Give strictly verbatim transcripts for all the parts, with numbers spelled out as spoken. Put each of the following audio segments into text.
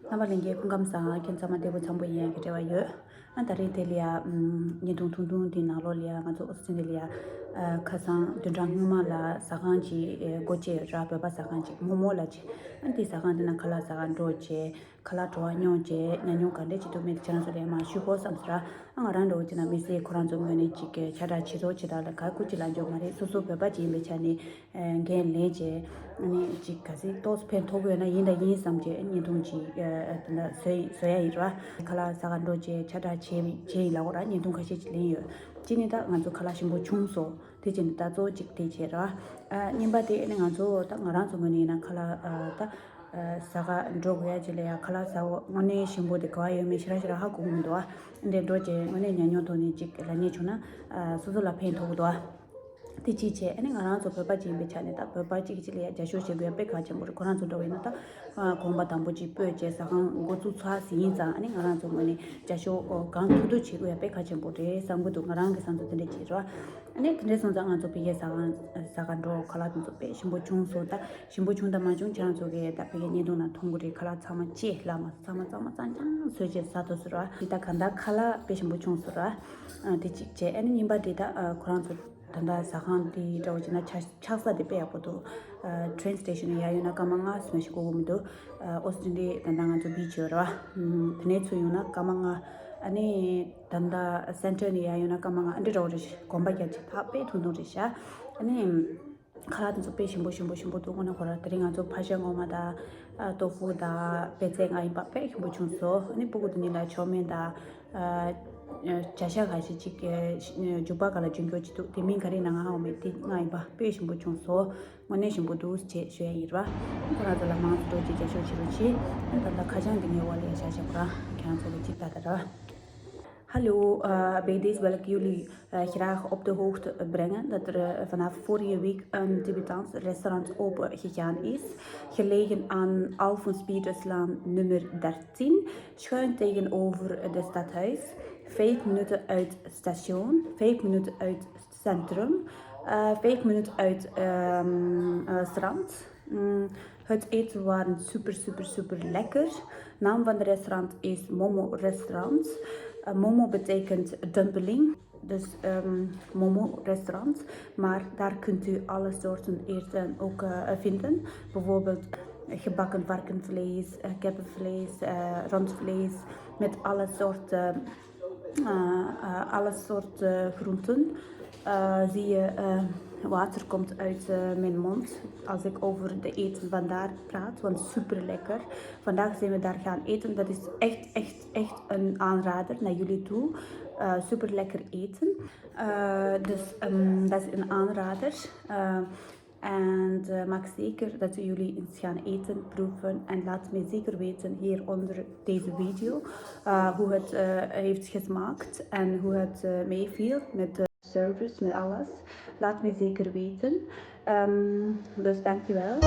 རྣམ་པ་ལྷན་རྒྱས་སྐུ་ཁམས་བཟང་། ཁྱེད་ཚང་མ་བདེ་པོ་འཚམས་པོ་ཡིན་ཡག་གི་རེ་བ་ཡོད། ཨ་ད་རེས་དེ་ལ་ཡ་ཨམ་བརྙན་ཐུང་ཐུང་ཐུང་དེ་ནང་ལོགས་ལ་ཡ་ང་ཚོ་ཨོ་སི་ཊྲེ་ལི་ཡ་ཨ་ཁ་སང་བདུན་ཕྲག་སྔོན་མ་ལ་ཟ་ཁང་ཅིག་ཨེ་སྒོ་ཕྱེ་ཡོད་ར། བོད་པ་ཟ་ཁང་ཅིག་མོ་མོ་ལབ་ཅིག་ཨ་དེ་ཟ་ཁང་དེ་ན་ཁ་ལག་ཟ་གར་འགྲོ་བྱས། ཁ་ལག་བྲོ་བ་མྱོང་བྱས། ཉམས་མྱོང་ག་འདྲས་ཅིག་འདུག་མེད་ཁྱེད་རང་ཚོ་ལ་ཡ་མར་ཞུ་དགོས་བསམ་སོང་ར། ཨ་ང་རང་འདྲ་བོ་ཅིག་ན་མི་སེར་ཁོ་རང་ཚོ་ངོས་ནས་ཅིག་ཁྱབ་བསྒྲགས་བྱེད་རོགས་བྱེད་དང་ལ་ག་སྐུ་ཅིག་ལ་འཇོག་མ་རེད། སོ་སོ་བོད་པ་ཅིག་ཡིན་པའི་ཆ་ནས་འགན་ལེན་བྱས། ཨ་ནི་ཅིག་ག་ཚོད་ཏོག་ཙམ་ཕན་ཐོགས་ཀྱི་ཡོད་ན་ཡིན་དང་ཡིན་བསམ་བྱས་བརྙན་ཐུང་ཅིག་ཨ་དེ་འདྲ་བཟོས་བཟོ་ཡ་ཡིན་ར། ཁ་ལག་ཟ་གར་འགྲོ་བྱས་ཁྱབ་བསྒྲགས་བྱས་བྱས་ཡིན་ལབ་དགོས་ར། བརྙན་ཐུང་ཁ་ཤས་ཅིག་ལེན་ཡོད། གཅིག་ནི་ད་ང་ཚོ་ཁ་ལག་ཞིམ་པོ་བྱུང་སོང་། དེ་བྱས་ནས་ད་གཙོ་བོ་གཅིག་དེ་བྱས་ར། ཨ་གཉིས་པ་དེ་ཨ་ནི་ང་ཚོ་ད་ང་རང་ཚོ་ངོས་ནས་ཡིན་ན་ཁ་ལག་ཨ་ད་ཨ་ཟ་ག་འགྲོ་དགོས་ཡ་ཅིག་ལ་ཡ་ཁ་ལག་ཟ་འོ་དངོས་གནས་ཞིམ་པོ་དེ་ག་བ་ཡོད་མེད་ཞེ་དྲག་ཞེ་དྲག་ཧ་གོ་གི་མི་འདུག་ཨ། འདི་འགྲོ་བྱས་དངོས་གནས་ཉམས་མྱོང་ཐོག་ནས་ཅིག་ལབ་མཁན་བྱུང་ན་ཨ་སོ་སོ་ལ་ཕན་ཐོགས་གི་འདུག་ཨ། དེ་གཅིག་བྱས་ཨ་ནི་ང་རང་ཚོ་བོད་པ་ཅིག་ཡིན་པའི་ཆ་ནས་ད་བོད་པ་གཅིག་གཅིག་ལ་ཡ་རྒྱབ་སྐྱོར་བྱེད་དགོས་ཡ་དཔེ་གལ་ཆེན་པོ་རེད། ཁོ་རང་ཚོ་འདྲ་བོ་ཡིན་ན་ད་ཨ་གོམ་པ་དང་པོ་ཅིག་སྤོས་བྱས་ཟ་ཁང་འགོ་བཙུགས་ཚར་ཟིན་ཡིན་ཙང་ཨ་ནི་ང་རང་ཚོ་ངོས་ནས་རྒྱབ་སྐྱོར་གང་ཐུབ་ཐུབ་བྱེད་དགོས་ཡ་དཔེ་གལ་ཆེན་པོ་རེད་བསམ་གི་འདུག་ང་རང་གི་བསམ་ཚུལ་དེ་འདྲ་ཅིག་རེད། ཨ་ནི་དེ་འདྲ་སོང་ཙང་ང་ཚོ་ཕ་གིའི་ཟ་ཁང་ཟ་ཁང་འགྲོ་ཁ་ལག་དེ་ཚོ་དཔེ་ཞིམ་པོ་བྱུང་སོང་། ད་ཞིམ་པོ་བྱུང་དང་མ་བྱུང་ཁྱེད་རང་ཚོ་གིས་ད་ཕ་གིའི་བརྙན་ཐུང་ནང་མཐོང་གི་རེད། ཁ་ལག་ཚང་མ་ཅེ་ལ་མ་ཚང་མ་གཙང་མ་གཙང་རྐྱང་བཟོས་བྱས་ཟ་ཐུབ་སོང་ར། དེ་ད་གང་ལྟར་ཁ་ལག་དཔེ་ཞིམ་པོ་བྱུང་སོང་ར། ཨ་དེ་གཅིག་བྱས་ཨ་ནི་གཉིས་པ་དེ་ད་ཨ་ཁོ་རང་ཚོ་ད་ལྟ་ཟ་ཁང་དེ་འདྲ་བོ་བྱས་ན་ཆགས་ཆགས་ས་དེ་དཔེ་ཡག་པོ་འདུག་ཨ་ཊེ་རེན་སི་ཊེ་ཤན་ནས་ཡར་ཡོང་ན་སྐར་མ་ལྔ་ཙམ་ཞིག་འགོར་གི་མི་འདུག་ཨ་ཨོ་སི་ཊྲེ་ལི་ཡའི་ད་ལྟ་ང་ཚོ་བི་ཆི་ཡོད་རེད་བ། ཨམ་དེ་ནས་ཚུར་ཡོང་ན་སྐར་མ་ལྔ། ཨ་ནི་ད་ལྟ་སེན་ཊར་ནས་ཡར་ཡོང་ན་སྐར་མ་ལྔ། ཨ་འདྲ་འདྲ་བོ་རེད། གོམ་པ་རྒྱབ་བྱས་ད་དཔེ་ཐུང་ཐུང་རེད་ཤག་ཨ་ནི་ཁ་ལག་དེ་ཚོ་དཔེ་ཞིམ་པོ་ཞིམ་པོ་ཞིམ་པོ་འདུག་དངོས་གནས་ཁོ་རང་དེ་རིང་ང་ཚོ་ཕག་ཤ་སྔོན་མ་དང་ཨ་ཏོ་ཧྥུ་དང་པད་ཚལ་ང་ཡིན་པ་དཔེ་ཞིམ་པོ་བྱུང་སོང་། ཨ་ནི་སྤུ་གུ་དེ་གཉིས་ལ་མཆོད་མེ་དང་ཨ་བྱ་ཤ་ཁ་ཤས་ཅིག་ཨ་རྒྱུག་པ་སྒང་ལ་འཇུ་འགྱོག་ཅིག་འདུག་དེ་མིང་ག་རེ་ན་ང་ཧ་གོ་མེད། དེ་ང་ཡིན་པ་དཔེ་ཞིམ་པོ་བྱུང་སོང་། དངོས་གནས་ཞིམ་པོ་འདུག་ཅེས་ཞུ་ཡ་ཡིན་ར། ཁོ་རང་ཚོ་ལ་མང་ཙམ་འགྲོ་ཅིག་རྒྱབ་སྐྱོར་བྱེད་རོགས་བྱེད། ཨ་ད་ལྟ་ཁ་བྱང་འདི་ངའི་འོག་ལ་ཡ་བཞག་བཞག་ར། ཁྱེད་རང་ཚོ་གི་ཅིག་ལྟ་ད་ར། Hallo, eh, bij deze wil ik jullie eh, graag op de hoogte brengen dat er eh, vanaf vorige week een Tibetaans restaurant open gegaan is, gelegen aan Alphonse Pieterslaan nummer dertien, schuin tegenover het stadhuis, vijf minuten uit het station, vijf minuten uit het centrum, eh, vijf minuten uit ehm, eh, strand. Mm, het eten waren super, super, super lekker. Naam van het restaurant is Momo Restaurant. Eh, Momo betekent dumpeling, dus ehm, Momo Restaurant. Maar daar kunt u alle soorten eten ook eh, vinden. Bijvoorbeeld gebakken varkenvlees, eh, kippenvlees, eh, rundvlees, met alle soorten eh, eh, alle soorten groenten. Eh, zie je, eh, water komt uit eh, mijn mond als ik over de eten vandaar praat, want super lekker. Vandaag zijn we daar gaan eten. Dat is echt, echt, echt een aanrader naar jullie toe. Eh, super lekker eten. Eh, dus ehm, dat is een aanrader. Eh, En eh, maak zeker dat jullie eens gaan eten, proeven en laat mij zeker weten hier onder deze video eh, hoe het eh, heeft gesmaakt en hoe het eh, meeviel met de service, met alles. Laat mij zeker weten. Ehm, dus dankjewel.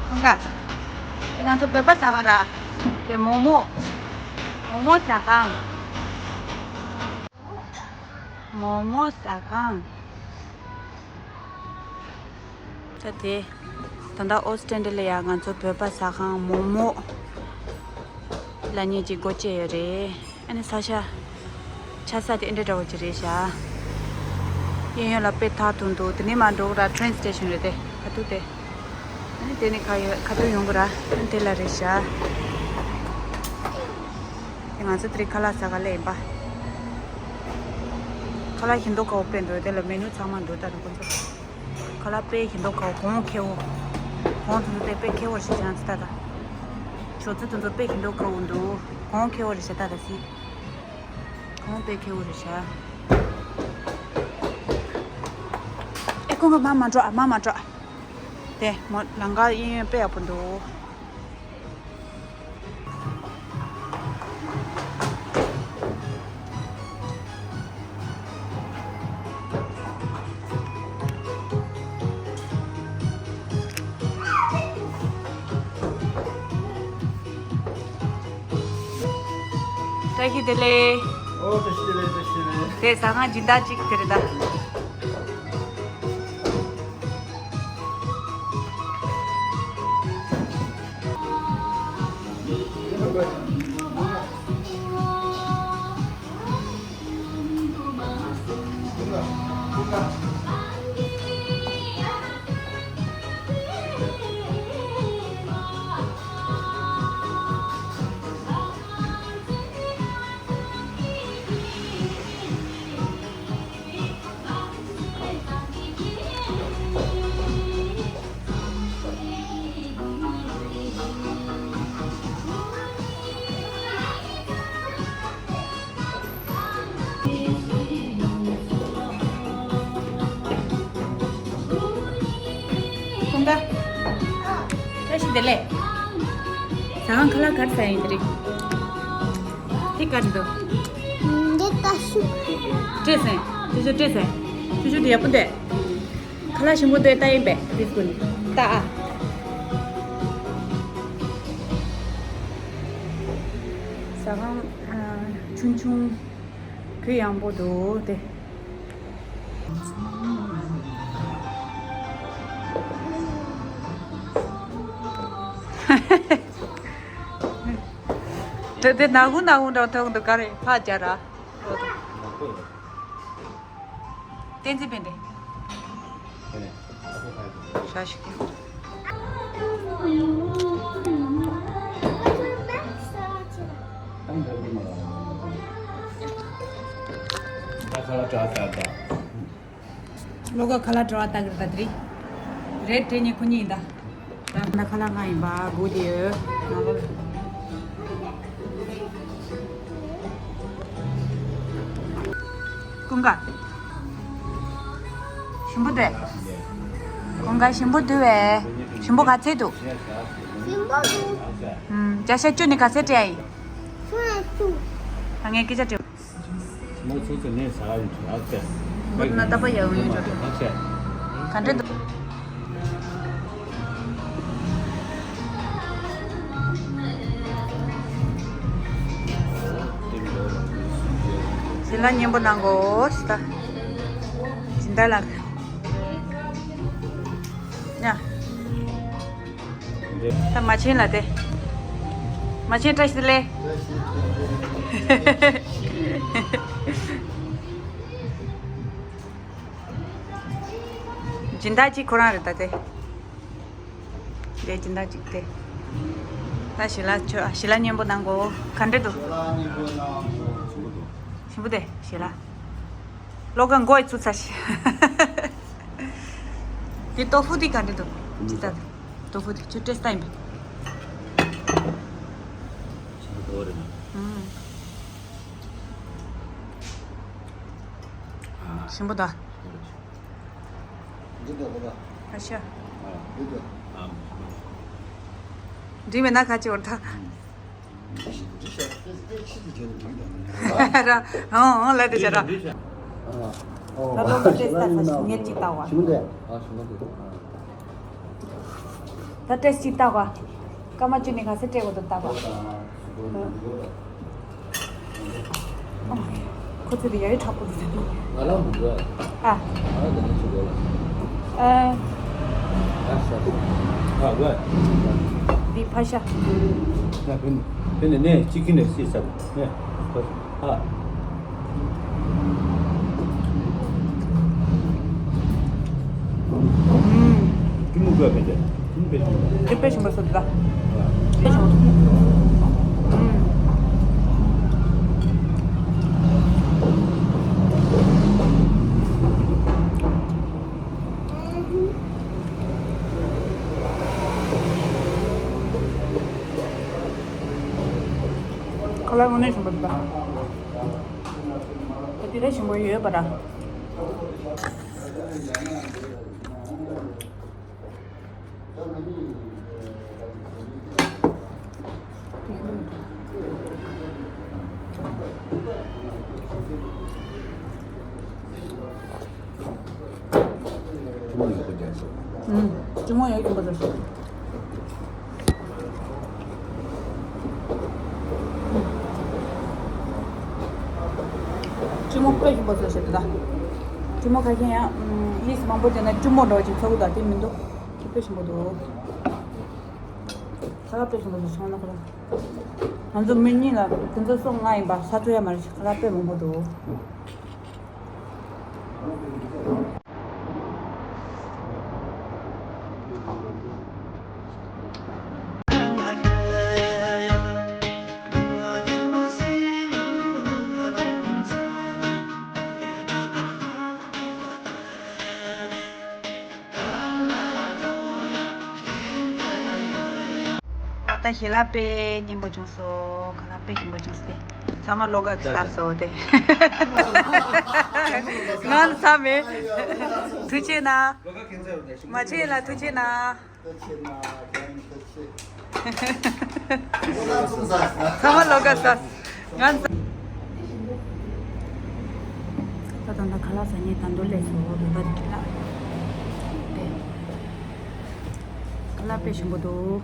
ཁོང་ག་ང་ཚོ་བོད་པ་ཟ་ཁང་ར། དེ་མོག་མོག་མོག་མོག་ཟ་ཁང་། མོག་མོག་ཟ་ཁང་། ད་དེ། ད་ལྟ་ཨོ་སི་ཊྲེ་ལི་ཡ་ང་ཚོ་བོད་པ་ཟ་ཁང་མོག་མོག་ལབ་མཁན་ཅིག་སྒོ་ཕྱེ་ཡོད་རེད། ཨ་ནི་ས་ཆ། ཆགས་ས་དེ་ཨེ་འདྲ་འདྲ་བོ་ཅིག་རེད་ཤག་གཡས་གཡོན་ལ་དཔེ་ཐག་ཐུང་འདུག་དེ་ནས་མར་འགྲོ་གི་ར། ཊེ་རེན་སི་ཊེ་ཤན་རེད་དེ། ཁ་ཐུག་དེ། ཨ་ནི་དེ་ནས་ཁ་ཡོད་ཁ་ཐུག་ཡོང་གི་ར། ཨ་ནི་དེ་ལ་རེད་ཤག་དེ་ང་ཚོ་དེ་རིང་ཁ་ལག་ཟ་ག་སླེབས་ཡིན་པ། ཁ་ལག་ཞིམ་མདོག་ཁ་པོ་དཔེ་འདུག་དེ་ལ་མེ་ནུ་ཚང་མ་འདུག་ད་ནི་ཁོ་ཚོ། ཁ་ལག་དཔེ་ཞིམ་མདོག་ཁ་པོ་གོང་ཁེ་པོ། གོང་དུ་དེ་དཔེ་ཁེ་བོ་ཞིག་ཅང་ཙི་ད་ད། ཆོ་ཙི་དུ་ཚོ་དཔེ་ཁེ་འདོ་ཁ་འུ་འདུག་གོང་ཁེ་བོ་རེ་ཤ་ད་ད་སི། གོང་དཔེ་ཁེ་བོ་རེ་ཤ། ཨེ་ཁོང་གི་མ་མ་འགྲོ་ཨ་མ་མ་འགྲོ་ཨ། དེ་མོ་ལང་ཀ་གཡས་གཡོན་དཔེ་ཡག་པོ་འདུག་བཀྲ་ཤིས་བདེ་ལེགས། ཨོ་བཀྲ་ཤིས་བདེ་ལེགས། བཀྲ་ཤིས་བདེ་ལེགས། དེ་ཟ་ཁང་སྦྱིན་བདག་ཅིག་དེ་རེད་ད། ཀུན་དགའ། བཀྲ་ཤིས་བདེ་ལེགས། ཟ་ཁང་ཁ་ལག་ག་རེ་ཟ་ཡིན་དེ་རིང་། དེ་ག་རེ་འདུག་འདི་ཀ་ཤུ། སྤྲད་སོང་། དེ་ཚོ་སྤྲད་སོང་། ཆུ་ཆུ་དེ་ཡག་པོ་འདུག་ཁ་ལག་ཞིམ་པོ་འདུག་ལྟ་ཡིན་པས་དེ་ཀུན་ལྟ་ཨ། ཟ་ཁང་ཆུང་ཆུང་གུ་ཡངས་པོ་འདུག་དེ། དེ་དེ་ནག་ཁུང་ནག་ཁུང་འདྲ་མཐོང་འདུག་ག་རེ་ཕ་རྒྱ་ར། བསྟན་འཛིན་དཔལ་ལྡན། ཞག་ཞིག་གི། ད་ཁ་ལག་གྲྭ་ལྟ་ད། བློ་དགའ་ཁ་ལག་གྲྭ་ལྟ་གི་རེད་ད་དེ་རིང་། རེད་དྲན་ནས་ཁོ་གཉིས་ཡིན་ད། ད་ཁ་ལག་ང་ཡིན་པ་སྒུག་བསྡད་ཡོད། ཀུན་དགའ། ཞིམ་པོ་འདུག་ཀུན་དགའ་ཞིམ་པོ་འདུག་བས། ཞིམ་པོ་ག་ཚད་འདུག་ཞིམ་པོ་འདུག་ཨུམ། བརྒྱ་ཆ་བཅུ་ནས་ག་ཚད་སྤྲད་ཡིན། བཅུ་ནས་བཅུ། ད་ངས་སྐད་ཆ་དྲིས། མོ་ཚོ་ཚོ་ནས་ཟ་ཡིན་ཨ་ཙེ། བུ་ན་ད་པ་ཡ་འོ་ཡོད་ཨ་ཙེ། ག་འདྲ་འདུག་ཞལ་ལག་སྙན་པོ་གནང་གོ་ཤི་ད། སྦྱིན་བདག་ལགས། ཡ། ད་མ་ཆེན་ལ་དེ། མ་ཆེན་བཀྲ་ཤིས་བདེ་ལེགས། སྦྱིན་བདག་ཅིག་ཁོ་རང་རེད་ད་དེ། དེ་སྦྱིན་བདག་ཅིག་དེ། ད་ཞལ་ལག་མཆོད་ཨ། ཞལ་ལག་སྙན་པོ་གནང་གོ་ག་འདྲ་འདུག་ཞིམ་པོ་འདུག་ཞིམ་པོ་དེ་ཞལ་ལག་བློ་དགའ་མགོ་ཡི་ཚུགས་ཚར་ཤག་དེ་ཏོ་ཧྥུ་དེ་ག་འདྲ་འདུག་ཅི་ལྟར། ཏོ་ཧྥུ་དེ་ཁྱོད་ཊེསི་ཊི་ཡིན་པས། ཞིམ་པོ་འདུག་རེད་ན། ཨུམ། ཞིམ་པོ་འདུག་འདི་འདྲ་གོ་ལ། ཨ་ཤ། འདི་འདྲ། འདྲི་མེད་ན་ཁ་ཅིག་འོར་ཐ། འདི་ཤ་ཏེ་ཏེ་ཤི་དུ་བྱས་ནས་འདི་འདྲ། ར། ཨོ་ཨོ་ལ་དེ་བྱ་ར། ད་ལོ་ག་ཏེ་ས་ས་ངེར་ཅིག་ལྟ་བ། ཞིམ་འདུག་ཨ་ཞིམ་འདུག་ད་ཏེ་སི་ཅིག་ལྟ་བ། སྐར་མ་བཅུ་ནས་ག་ཚོད་སྤྲད་དགོས་འདུག་ལྟ་བ། ཁོ་ཚོ་དེ་ཡ་ཡི་དྲག་པོ་འདུག་ང་རང་མི་འགྲོ། ཨ། ང་རང་དེ་ནས་ཅི་དགོས་ལ། ཨ། ཨ་ཤ། ཨ་དགོས། འདི་ཕ་ཤ། ད་ཕན་ཕན་ནས་ནས་ཅི་ཁི་ནས་སྲིད་ས་ནས་ཕ་ཤ། ཨ། ཀི་མུ་ག་བེ་ཏེ། ཀི་མུ་བེ་ཞུ། ཀི་པེ་ཞུ་མ་སོ་ད། པེ་ཞུ། ལ་དངོས་གནས་ཞིམ་པོ་འདུག་ད་དེ་རེ་ཞིམ་པོ་ཡོད་པ་ར། ཀྲུང་མོ་ཡོད་ཀྱི་འདུག་ཀྲུང་མོ་དཔེ་ཞིམ་པོ་བཟོས་ཤག་ད། ཀྲུང་མོ་ཁ་ཤས་ཡང་ཨིས་མང་པོ་བྱས་ན་ཀྲུང་མོ་འདྲ་བ་ཅིག་ཚ་བོ་ད་དེ་མི་འདུག་དཔེ་ཞིམ་པོ་འདུག་ཁ་ལག་དཔེ་ཞིམ་པོ་འདུག་སོང་ན་ཁོ་རང་། ང་ཚོ་མི་གཉིས་ལ་དེ་ཚོ་སོ་ལྔ་ཡིན་པ་ས་ཚོ་ཡ་མ་རེད། ཁ་ལག་དཔེ་མང་པོ་འདུག་ད་ཞལ་ལག་དཔེ་སྙན་པོ་བྱུང་སོང་། ཁ་ལག་དཔེ་ཞིམ་པོ་བྱུང་སོང་སྟེ། ཚང་མ་བློ་དགའ་ཚར་སོང་སྟེ། ང་ཚ་མེད། ཐུགས་རྗེ་གནང་། མ་བྱེད་ལ་ཐུགས་རྗེ་གནང་། ཚང་མ་བློ་དགའ་ཚར། ང་ཚ། ད་ད་ད་ཁ་ལག་ཟ་ནས་ད་འདོད་ལས་སོ་བོད་པ་རེད་ལ། ཁ་ལག་དཔེ་ཞིམ་པོ་འདུག